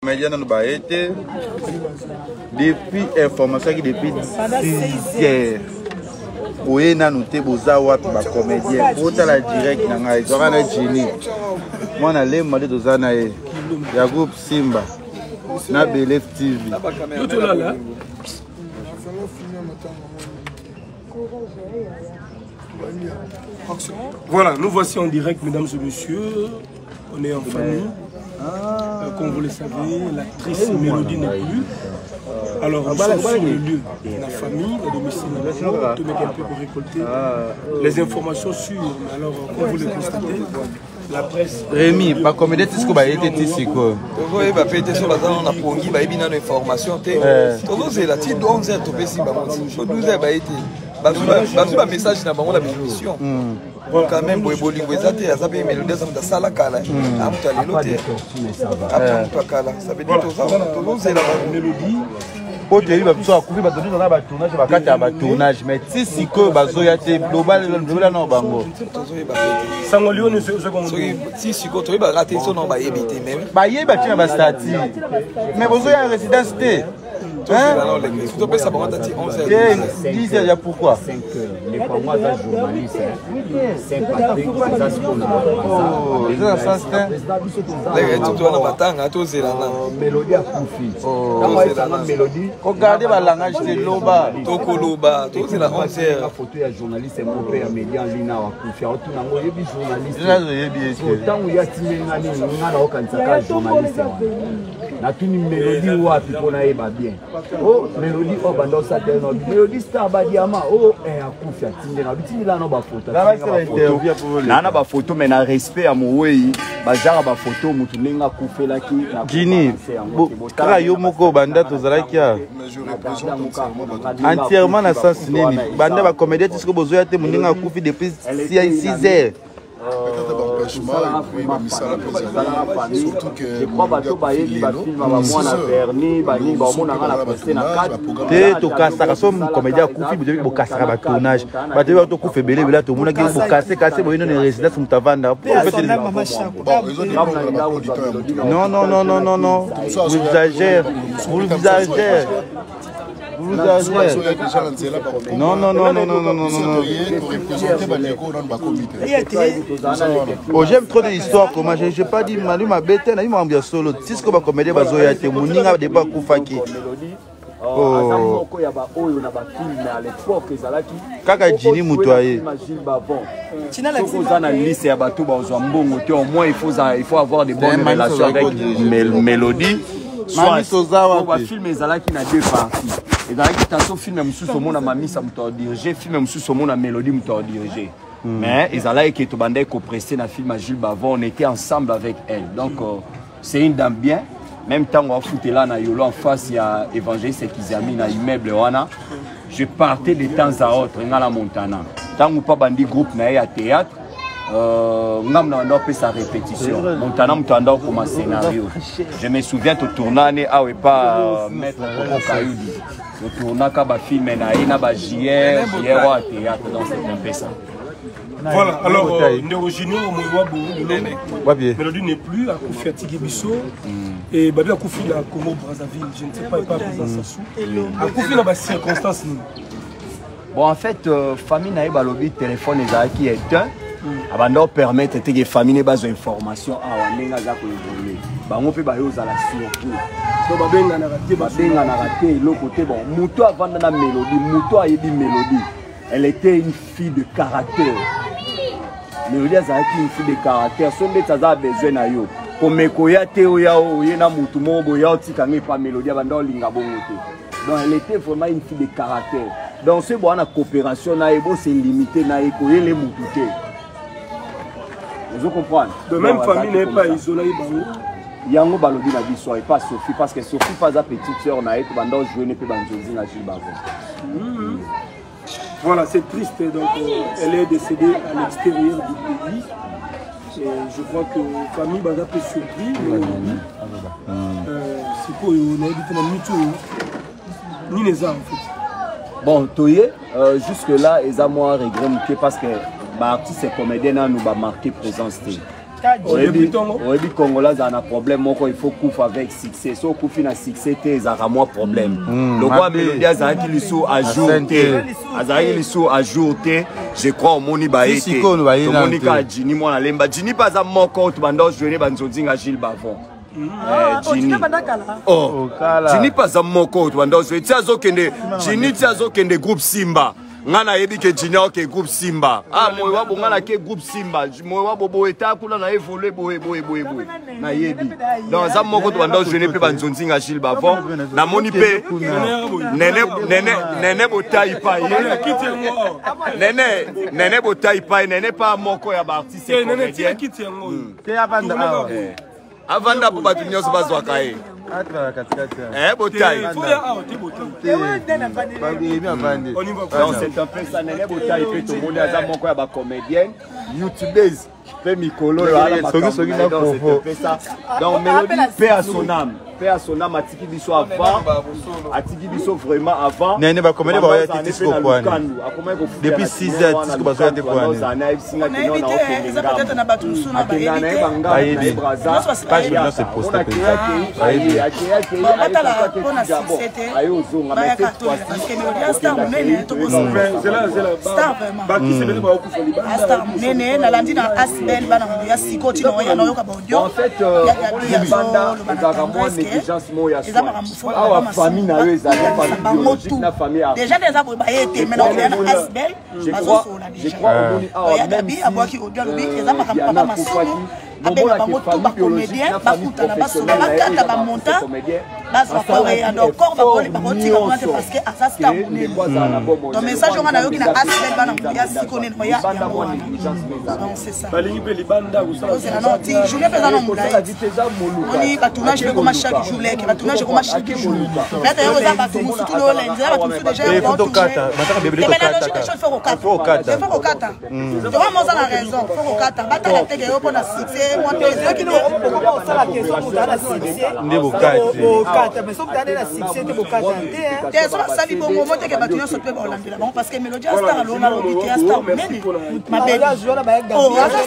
Comédien nanu baye te depuis information yaki depuis 6 heures boye nanu te boza wapi bacomédien botala direct na ngai zwaka na jini mwana lemba nde toza na ye ya groupe simba na belef tv Voilà, nous voici en direct, mesdames et messieurs. On est en famille. Ah. Euh, comme vous le savez, l'actrice Mélodie n'est plus. Alors, nous sommes sur le lieu, la famille, la domicile, tout mettre un peu pour récolter ah. les informations sur. Alors, comme vous le constatez, la presse. Rémi, bacomédien ti sikoyo baye te ti sikoyo tozoyeba mpe te so baza nano na pongi bayebi nano information te eh. tozozela ti 11 heures topesi bango ti so 12 heures baye te bazwi bamessage na bango na baémission hmm. quand même boye bolingo eza te aza mpe melodi aza moto asala kala hmm. a moto ya lelo te ata moto ya kala ça veut dire tozozela melodie po toyebi babiso akufi bato nyonso na batournage bakati ya batournage mais ti sikoyo bazoya te lobela nao bango sango lioni ti sikoyo toyebaka te so nao bayebi te bayebi batie na bastati mais bozoya résidence te topesa bango ata ti 11 10 heures ya pourquoi eza na sens te wana matanga tozela na melodie akufi ntango ayesanga melodie kogarde balangage te loba tokoloba tozela 11 heures foto ya journaliste moko mpe ya media en ligne awa akufi aotuna yango oyebi journaliste oyebi ntango ye atindeli nga nini nga naokanisaka journaliste wana natuni melodie wapi mpo nayeba bien o oh, melodie oyo oh, banda osatele no melodie star badiama o oh, eh, akufi atinde na bitindela no bafoto naa na bafoto mai na respect ya mowei bazaka bafoto motu ndenge akufelaki jini kaka yo moko banda tozalaki a entièrement na sens nini banda bacomédien ti sikoyo bozoya te moninga akufi depuis 6 heures peut-être baempêchement et puis bamisala mpe ezali surtout que bato bayebi bafilme bamwana verni banini baomonanga na poste na kati te tokasaka so comédien akufi bokasaka batournage bato yebi tokufa ebele ebele tomonaki bokase kase boye noni résidence moto avanda non non non non non non vous exagère vous exagère Non, non, non, non, non, non, non, non. Oh, j'aime trop d'histoires comment j'ai j'ai pas dit manu ma bête na yima ambia solo tisco ba comédien bazoya te muninga de pas kufaki. Oh. aza moko ya baoyo na bafilme à l'époque ezalaki kaka jini moto aye soki oza na liste ya bato bazwa mbongo te au moins il faut, il faut avoir de bonnes relations avec mélodie bafilme ezalaki na deux parties ezalaki tanto filme mosusu omona mamisa moto adirige filme mosusu omona mélodie moto adirige hmm. mais ezalaki ke tobandaki kopreste na film ya jules bavon on était ensemble avec elle donc euh, c'est une dame bien même ntango afutela na yolo en face ya évangéliste kizami na immeuble wana je partais de temps à autre nga na montana ntango mpa bandi groupe na ye ya théâtre euh, nga mna banda opesa répétition montana moto anda okoma scénario je me souviens totourna ne awa epa euh, maître koko kayudi totournaka bafilme na ye na ba jr jr oyo ya théâtre donc c'est un peu ça Voilà, alors euh, Ndero Junior Moiwabo, Mélodie n'est plus, à Koufi Atiki Bisso, mm. et Babi Akoufi na Congo Brazzaville, je ne sais pas, pas président Sassou. Akoufi na ba circonstances. Bon, en fait, euh, famille na ye balobi téléphone ezalaki éteint. Mm. abanda opermettre te ke famille ne bazwa information awa ndenge aza koévolue bango mpe baye ozala surpris so babenganaka te babenganaka te eloko te bon moto avanda na mélodie moto ayebi mélodie elle était une fille de caractère melodie azalaki une fille de caractère so ndeti aza besoin na yo komekoya te oya oye na motu moko boya otika nga epa melodie abanda olinga bongo te donc elle était vraiment une fille de caractère donc soki boa na coopération na ye bose limite na ye koyele motu te ozo comprendre de même famille na ye pa isolaki bango yango balobi na biso epa sophie parce que sophie mpe aza petite sœur na ye tobanda ojoue ne mpe banzonzi na gile bavon mm -hmm. Voilà, c'est triste. Donc, euh, elle est décédée à l'extérieur du pays. Et je crois que famille baza pe surpris. Euh, sikoyo nayebi te na minute oyo nini eza en fait bon toye euh, jusque là eza mwa regret moke parce que baartiste comédien nanu bamarqué présence te. Oyebi, Congolais azala na problème moko: il faut kufa avec succès. So okufi na succès te, ezalaka mwa problème. Lokwa Mélodie azalaki lisu à jour te, azalaki lisu à jour te, je crois. Omoni baye te, tomoni kaka Jini mwana Lemba. Jini mpe aza moko tobanda ojouene banzonzinga Gilles Bavon. Jini, oh, Jini mpe aza moko tobanda ojouer ti azokende. Jini ti azokende groupe Simba. Nga nayebi ke Jini aoke groupe Simba. Ah, moye wabo, nga nake groupe Simba, moye wabo boye, ta kuna na évolue boye boye boye boye, nayebi. Donc aza moko tobanda ojouer mpe banzonzinga Gilles Bavon. Namoni mpe nene, nene, nene botai pa ye, nene, nene botai pa ye, nene pa moko ya baartiste comédien. Avanda mpo bato nyonso bazwaka ye. Botai, donc c'est un peu ça. Nene botai mpe tomoni aza moko ya bacomédienne youtubeuse mpe mikolo oyo ala makambo. Donc Mélodie, paix à son âme, paix à son âme. Atiki biso avant, atiki biso vraiment avant. Nene, bacomédien baoya te tisiko poani depuis 6 heures, tisiko bazoya te poani. Akenda na ye bangambo na ye Braza. Page nyonso eposte mpe bayebi. Batala mpona succès te, bayaka tolela parce que Mélodie star monene, star vraiment, star monene. Nalandi na Asbel bana ya siko ntina oya nayoka baaudio. En fait, libanda ezalaka mwa négligence moko ya eza makambo. Awa famille na yo ezali famille biologique na famille. Déjà nde eza boye, baye te, mais naoya na Asbel bazosola déjà. Ya Gabi abwaki audio, alobi eza makambo papa Masumu abenga bango tu bacomédien, bakutana, basola, bakata bamontant, bazwa koreya. Donc corps bakotika kuna te parce que aza star monene. Donc message onga nayoki na Asbel bana ya siko nene oya yango wana. Donc c'est ça. Balingi mpe libanda. Ozela no ti journée mpe eza na molai. Oni batournage mpe ekoma chaque jour, leke batournage ekoma chaque jour. Peut-être yo oza bato mosusu lola nzela, bato mosusu déjà. Mais na logique des choses, faut kokata, faut kokata. Toka oza na raison, faut kokata. Batala teke yo mpona succès mwa nde bokati. Te, so basali bongo mo teke bato nyonso mpe baolandela bango parce que Mélodie a star alonga alobi te, a star monene mabeli, aza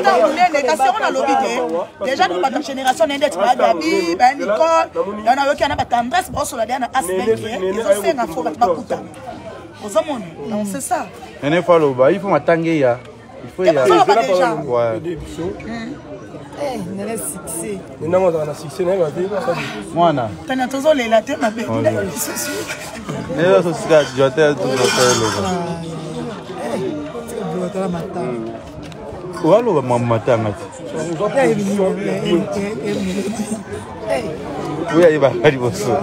star monene. Kasi yango nalobi te, déjà no bato génération na ye ndeti baya Gabi, baya Nicole ya nayoki ana batendresse baosola deya na Asbel ezosenga fo bato bakutana, ozomona. Donc c'est ça. Nene fa loba, il faut matanga eya, il faut ya. Bazoloba déjà. Nene succès. Nenango azalaka na succès nayeba te. Mwana tania tozolela te mabe lisusu. Nene sosika jote tozoeloba waloba mwa matanga ti oyo ayebaka liboso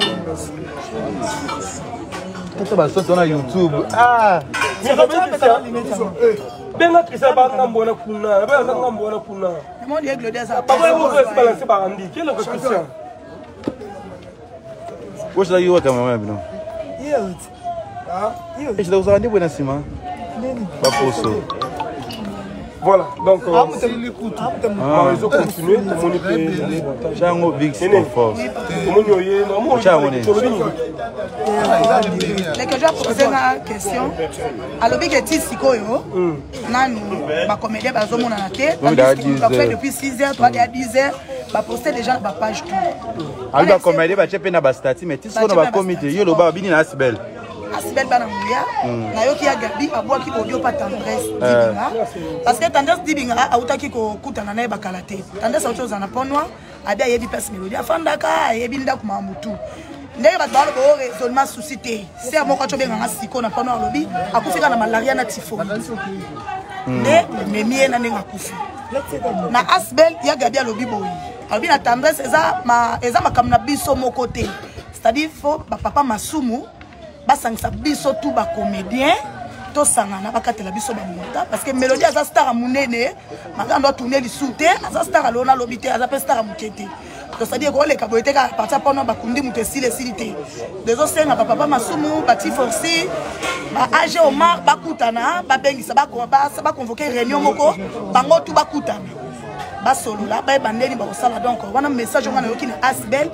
tata basoto na YouTube, ah! Benga Christian, bangambo wana kuna, aza ngambo wana kuna. Balanse barandi keloko Christian. Osalaki waka mama ya bino ecila kozala nde boye na nsima baposo. Voilà, donc ezo continuer, tomoni mpe. Chango big force. Tomoni oye. Chango nini? Leke jo apose nga question, alobi ke ti sikoyo nanu bacomédien bazomonana te depuis 6 heures, 3 à 10 heures, baposte déjà na bapage tout. Alobi bacomédien batie mpe na bastati, mais ti sikoyo na bakomi te. Yo loba babini na Asbel. Asibel bana nguya, nayoki ya Gabi abwaki audio pa Tendresse Dibinga parce que Tendresse Dibinga autaki kokutana na ye bakala te. Tendresse auti ozala na pont noir, abi ayebi place Mélodie afandaka, ayebi ndako mamutu ndenge bato baloba o raisonnement souci te. Ser moko ati obenganga siko na pont noir, alobi akufi kaka na malaria na typhoïde nde ememi ye na ndenge akufi. Na Asbel ya Gabi alobi boye, alobi na Tendresse eza makambo na biso moko te, c'est-à-dire faut bapapa Masumu basangisa biso tu bacomédien, tosangana, bakatela biso bamonta parce que Mélodie aza star ya monene. Magando atourne lisu te, aza star alona alobi te, aza mpe star ya moke te. Donc c'est-à-dire koleka boye te kaka partir mpona bakundi moto esili esili te. Ezosenga bapapa Masumu, bati forci ba ag Omar bakutana, babengisa, baconvoke réunion moko, bango tu bakutana, basolola, bayeba ndeni bakosala. Donc wana message onga nayoki na Asbel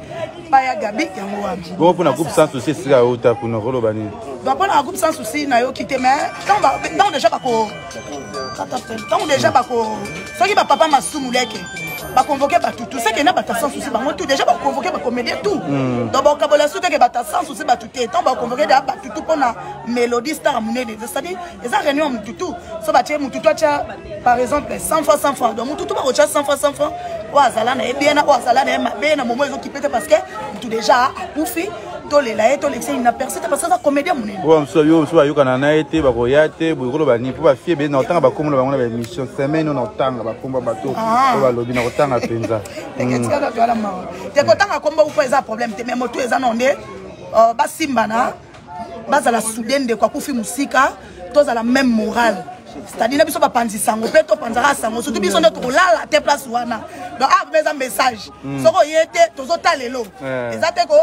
pa ya Gabi yango wana. Bongo mpona groupe Sans Souci, esika euta kuna koloba nini? Donc mpona groupe Sans Souci nayoki te, mais ntango déjà bako, ntango déjà bako, soki bapapa Masumu leke Baconvoke bato tout seke na bato sans souci bango tout déjà baconvoke bacomédien tout. Donc bakabola su teke bato sans souci bato te. Ntango baconvoke deja bato tout mpona Mélodie star monene, c'est-à-dire eza réunion ya motu tout. So batie motu tout atya par exemple 100 fois 100 francs, donc motu tout bakotya 100 fois 100 francs, oyo azala na ye bien na oyo azala na ye mabe na momo ezokipe te, parce que motu déjà akufi, tolela ye, tolekisa ye na perce te, parce que aza comédien monene. Oyo mosusu, yo mosusu bayokana na ye te, bakoya te. Boye koloba nini mpo bafie ebele na kotanga bakombo na bango na baémission semaine oyo? Na kotanga bakombo ya bato oyo balobi, na kotanga mpenza. Eketika toala mawa te. Kotanga kombo upo eza problème te, mais motu eza no nde basimbana, bazala soude. Ndeko akufi mosika, tozala même moral, c'est-à-dire na biso bapanzi sango mpe topanzaka sango, surtout biso nde tokolala te place wana. Donc ah, eza message, soki oye te, tozotala lelo. Eza te po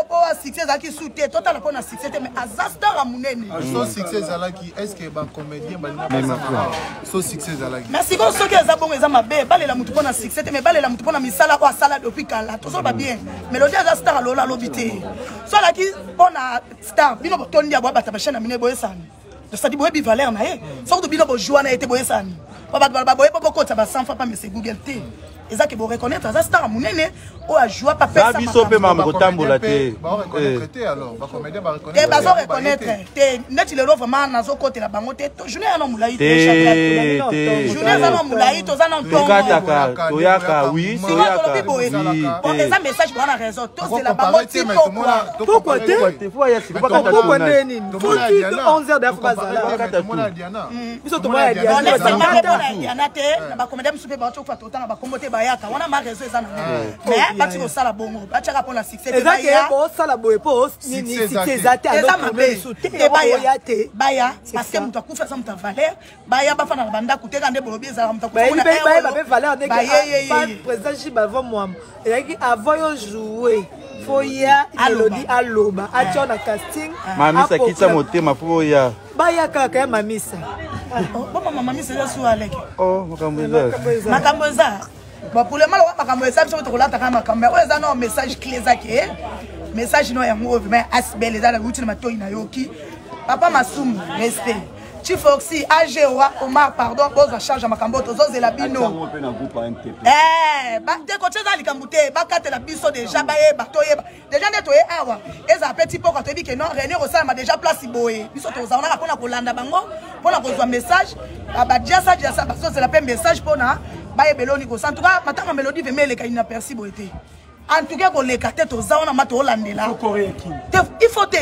succès ezalaki su te, totala mpo na succès te, mais aza star ya monene. So succès ezalaki, est ce que bacomédien balinga basala so succès ezalaki? Mais sikoyo soki eza bongo, eza mabe. Balela motu mpo na succès te, mais balela motu mpo na misala oyo asala depuis kala. Tozoloba bien, Mélodie aza star, alola alobi te. So alaki mpo na star, bino botondi ya boya bato bachaine na bino boyesani, c'est-à-dire boyebi valeur na ye. Soki bino bojua na ye te, boyesani po bato baloba boye po bokotisa ba 100 fois pa mese Google te. Eza ke boreconnaître aza star ya monene oyo ajua. Na biso mpe makambo kotambola te. Bareconnaître te, alors bacomédien te. Bareconnaître. Bazoreconnaître te neti lelo vraiment nazokotela bango te. Journée eza na molai te. Te te. Journée eza na molai, toza na ntongo. Tokataka, toyaka, oui. Sikoyo tolobi Toyaka boye. oui. Bon, eza message boa na raison, tozela bango ti pokwa. Pourquoi te? Pourquoi nde nini? Faut ti 11 heures d'ailleurs bazala. Biso tomona ya Diana. Honnêtement, mpona ya Diana te, na bacomédien mosusu mpe bauti kofa, totanga bakombo te, bayaka wana ma réseau eza nango, mais bati kosala bongo, batiaka mpona succès te. Eza ke Baya. bosala boye mpo nini? Succès succès eza te. Eza mabe te. te. Baya. Oya te. Baya. C'est Parce que ça. moto akufi aza moto ya valeur, baya bafanda na bandako te, ka nde bolobi ezalaka moto akufi. Bayebi Kuna, mpe eh, bayeba oyo, mpe valeur ndenge baye, ye, ye, ye. président Jib avant mwamba ezalaki, avant yo joue, fo ya Aloba. Mélodie aloba, atia na casting. Mamisa, kitisa motema mpo oya. Baya kaka ya mamisa. Oh, boma mamisa eza su aleke. Oh, makambo eza. Makambo eza bon pour le moment, lokola makambo eza, biso tokolataka makambo oyo eza no message clé. Eza ke message no yango oyo vraiment asbel eza na wuti na matoi nayoki. Papa Masumu, respect. Chief Oxy AG Roi Omar, pardon, bozwa charge ya makambo oyo, tozozela bino. Atiango mpe na groupe ya MTP. Te, kotia eza likambo te, bakatela biso déjà, bayeba, toyeba déjà nde toye awa. Ezala mpe ti mpoka toyebi ke non, réunion kosalama déjà place boye, biso tozala naka mpona kolanda bango, mpona kozwa message. Badiasa diasa bazozela mpe message mpona bayeba eloni kosa. En tout cas, matanga Mélodie vraiment eleka inaperçu boye te. En tout cas koleka te, toza wana ma toolandela te. Il faut te,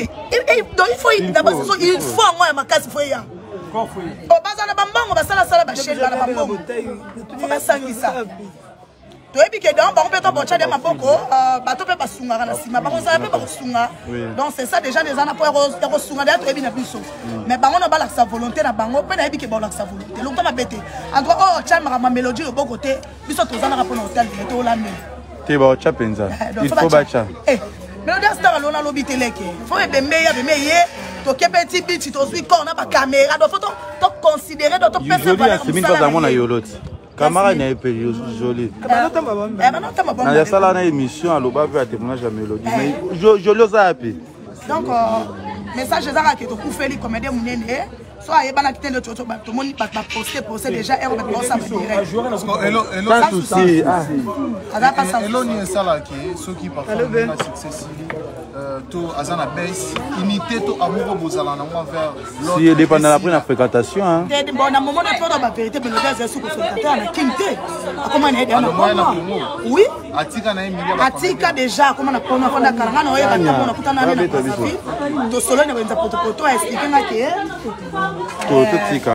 donc il faut d'abord so il faut yango ya makasi, fo eya. Oh, baza na bambongo, basalasala bachaine, bana bambongo, fo basangisa. Toyebi ke donc bango mpe to botya nde maboko, bato mpe basungaka na nsima, bakozala mpe bakosunga. Donc c'est ça déjà, eza na mpo ya kosunga deya, toyebi na biso. Mais bango na balakisa volonté na bango mpe, nayebi ke balakisa volonté lokuta mabe te. En tout cas oyo otya makambo ya Mélodie loboko te, biso tozalaka mpona hotel te, tolandela. Te, baotya mpenza, il faut batya. Mélodie asitaka lona alobi te, leke fo ebembe ya beme ye, toke mpe ti biti, tozwi corps na bacaméra, donc faut toconsidérer, donc topesa. Joli asemini bazala na yolo ti camarade na ye mpe Joli Banotamba. Asala na émission, aloba mpe ya témoignage ya Mélodie, mais Joli oza ya mpe. Donc message ezaka ke tokufeli comédien monene, so ayebanaki te nde tomoni bato baposte poste déjà ere, bato baosala direct. Sans souci, ah. Aza pas sans. Eloni esalaki soki parfois na succès sili to aza na baisse, unité to amour bozala nango envers l'autre. Si edépendana après na fréquentation, hein. Te, bon, na moment na todo bavérité, Mélodie aza su kofréquenter na King te, akoma na ye deya na Alongwa na Congo. Congo. Oui. Atika na ye milieu. Atika déjà, akoma na Congo, afanda kala. Nga na oyeba ntango nakutana nde na Brazzaville, tosololi na benza potopoto, aexplike nga ke Totika.